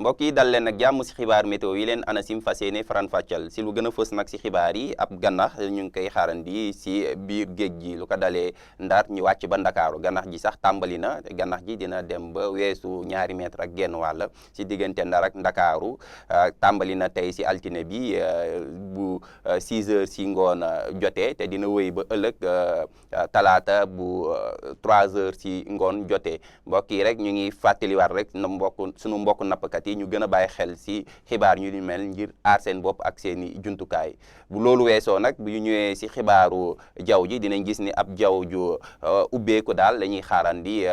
mbokk yi dal leen nag jàmm si xibaar météo yi leen ANACIM fas yéene faran-fàccal si lu gën a fës nag si xibaar yi ab gannax ñu ngi koy xaarandi si biir géej gi lu ko dalee Ndar ñu wàcc ba Ndakaaru gannax ji sax tàmbali na gannax ji dina dem ba weesu 2 mètres ak genn wàll si diggante Ndar ak Ndakaaru tàmbali na tey si altine bi bu 6 heures si ngoon jotee te dina wéy ba ëllëg talaata bu 3 heures si ngoon jotee mbokk yi rek ñu ngi fàttaliwaat rek sunu mbokk nappkat yi ñu gën a bàyyi xel si xibaar ñu ni mel ngir aar seen bopp ak seen i jumtukaay bu loolu weesoo nag bu ñu ñëwee si xibaaru jaww ji dinañ gis ni ab jaww ju ubbeeku daal la ñuy xaarandi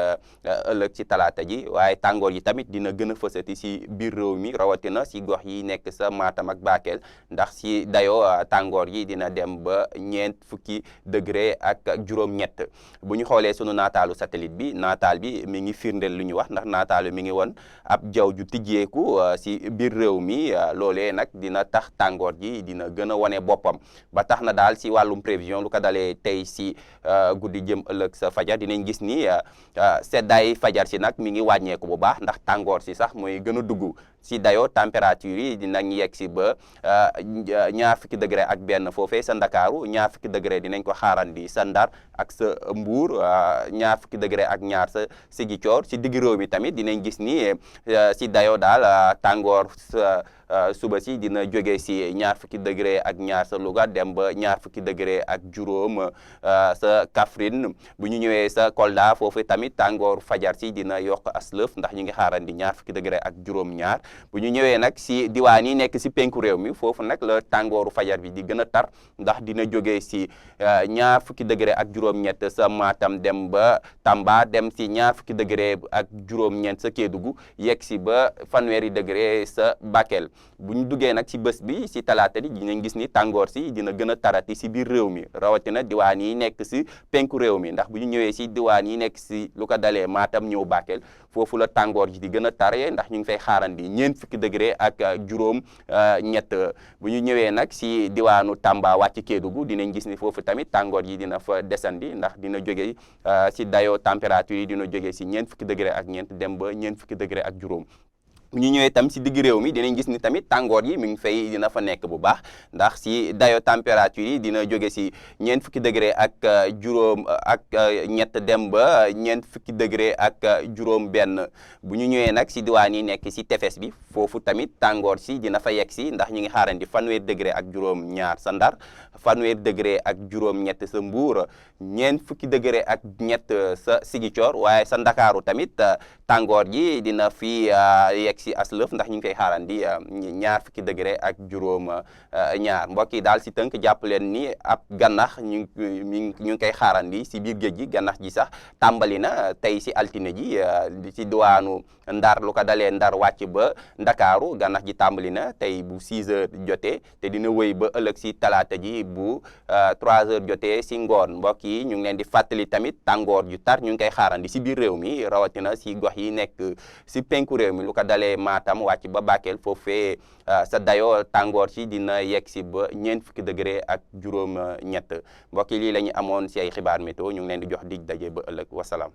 ëllëg si talaata ji waaye tàngoor yi tamit dina gën a fësati si biir réew mi rawatina si gox yi nekk sa Matam ak Bakel ndax si dayoo tàngoor yi dina dem ba 40 degré ak juróom-ñett bu ñu xoolee sunu naataalu satellite bi naataal bi mi ngi firndeel lu ñu wax ndax naataal bi mi ngi woon ab jaww ju tijjeeku si biir réew mi loolee nag dina tax tàngoor ji dina gën a wane boppam ba tax na daal si wàllum prévision lu ko dalee tey si guddi jëm ëllëg sa fajar dinañ gis ni seddaay fajar si nag mi ngi wàññeeku bu baax ndax tàngoor si sax mooy gën a dugg si dayoo température yi dinañ yegg si ba 20 degré ak benn foofee sa Ndakaaru 20 degré dinañ ko xaarandi sa Ndar ak sa Mbuur 20 degré ak ñaar sa Sigicoor si digg réew mi tamit dinañ gis ni si dayoo daal tàngoor sa suba si dina jóge si 20 degré ak ñaar sa Louga dem ba 20 degré ak juróom sa Kaffrine bu ñu ñëwee sa Kolda foofu tamit tàngoor fajar si dina yokk aslëf ndax ñu ngi xaarandi 20 degré ak juróom-ñaar bu ñu ñëwee nag si diwaan yi nekk si penku réew mi foofu nag la tàngooru fajar bi di gën a tar ndax dina jóge si 20 degré ak juróom-ñett sa Matam dem ba Tamba dem si 20 degré ak juróom-ñeent sa Kédougou yegg si ba 20 degré sa Bakel bu ñu duggee nag si bés bi si talaata di dinañ gis ni tàngoor si dina gën a tarati si biir réew mi rawatina diwaan yi nekk si penku réew mi ndax bu ñu ñëwee si diwaan yi nekk si lu ko dalee Matam ñëw Bakel foofu la tàngoor ji di gën a tare ndax ñu ngi fay xaarandi 40 degré ak juróom-ñett bu ñu ñëwee nag si diwaanu Tamba wàcc Kédougou dinañ gis ni foofu tamit tàngoor ji dina fa desandi ndax dina jóge si dayoo température yi dina jóge si 40 degré ak ñeent dem ba 40 degré ak juróom. bu ñu ñëwee tam si digg réew mi dinañ gis ni tamit tàngoor yi mi ngi fay dina fa nekk bu baax ndax si dayo température yi dina jóge si 40 degré ak juróom ak ñett dem ba 40 degré ak juróom benn bu ñu ñëwee nag si diwaan yi nekk si tefes bi foofu tamit tàngoor si dina fa yegg si ndax ñu ngi xaarandi 20 degré ak juróom ñaar sa Ndar 20 degré ak juróom ñett sa Mbuur 40 degré ak ñett sa Sigicoor waaye sa Ndakaaru tamit tàngoor ji dina fi yegg si aslëf ndax ñu ngi koy xaarandi 20 degré ak juróom ñaar mbokk yi daal si tënk jàpp leen ni ab gannax ñu ngi koy xaarandi si biir géej gi gannax ji sax tàmbali na tey si altine ji si diwaanu Ndar lu ko dalee Ndar wàcc ba Ndakaaru gannax ji tàmbali na tey bu 6 heures jotee te dina wéy ba ëllëg si talaata ji bu 3 heures jotee si ngoon mbokk yi ñu ngi leen di fàttali tamit tàngoor ju tar ñu ngi koy xaarandi si biir réew mi rawatina si gox yi nekk si penku réew mi lu ko dalee Matam wàcc ba Bakel foofee sa dayoo tàngoor si dina yegg si ba 40 degré ak juróom ñett mbokk yi lii la ñu amoon si ay xibaar météo ñu ngi leen di jox dig daje ba ëllëg wasalaam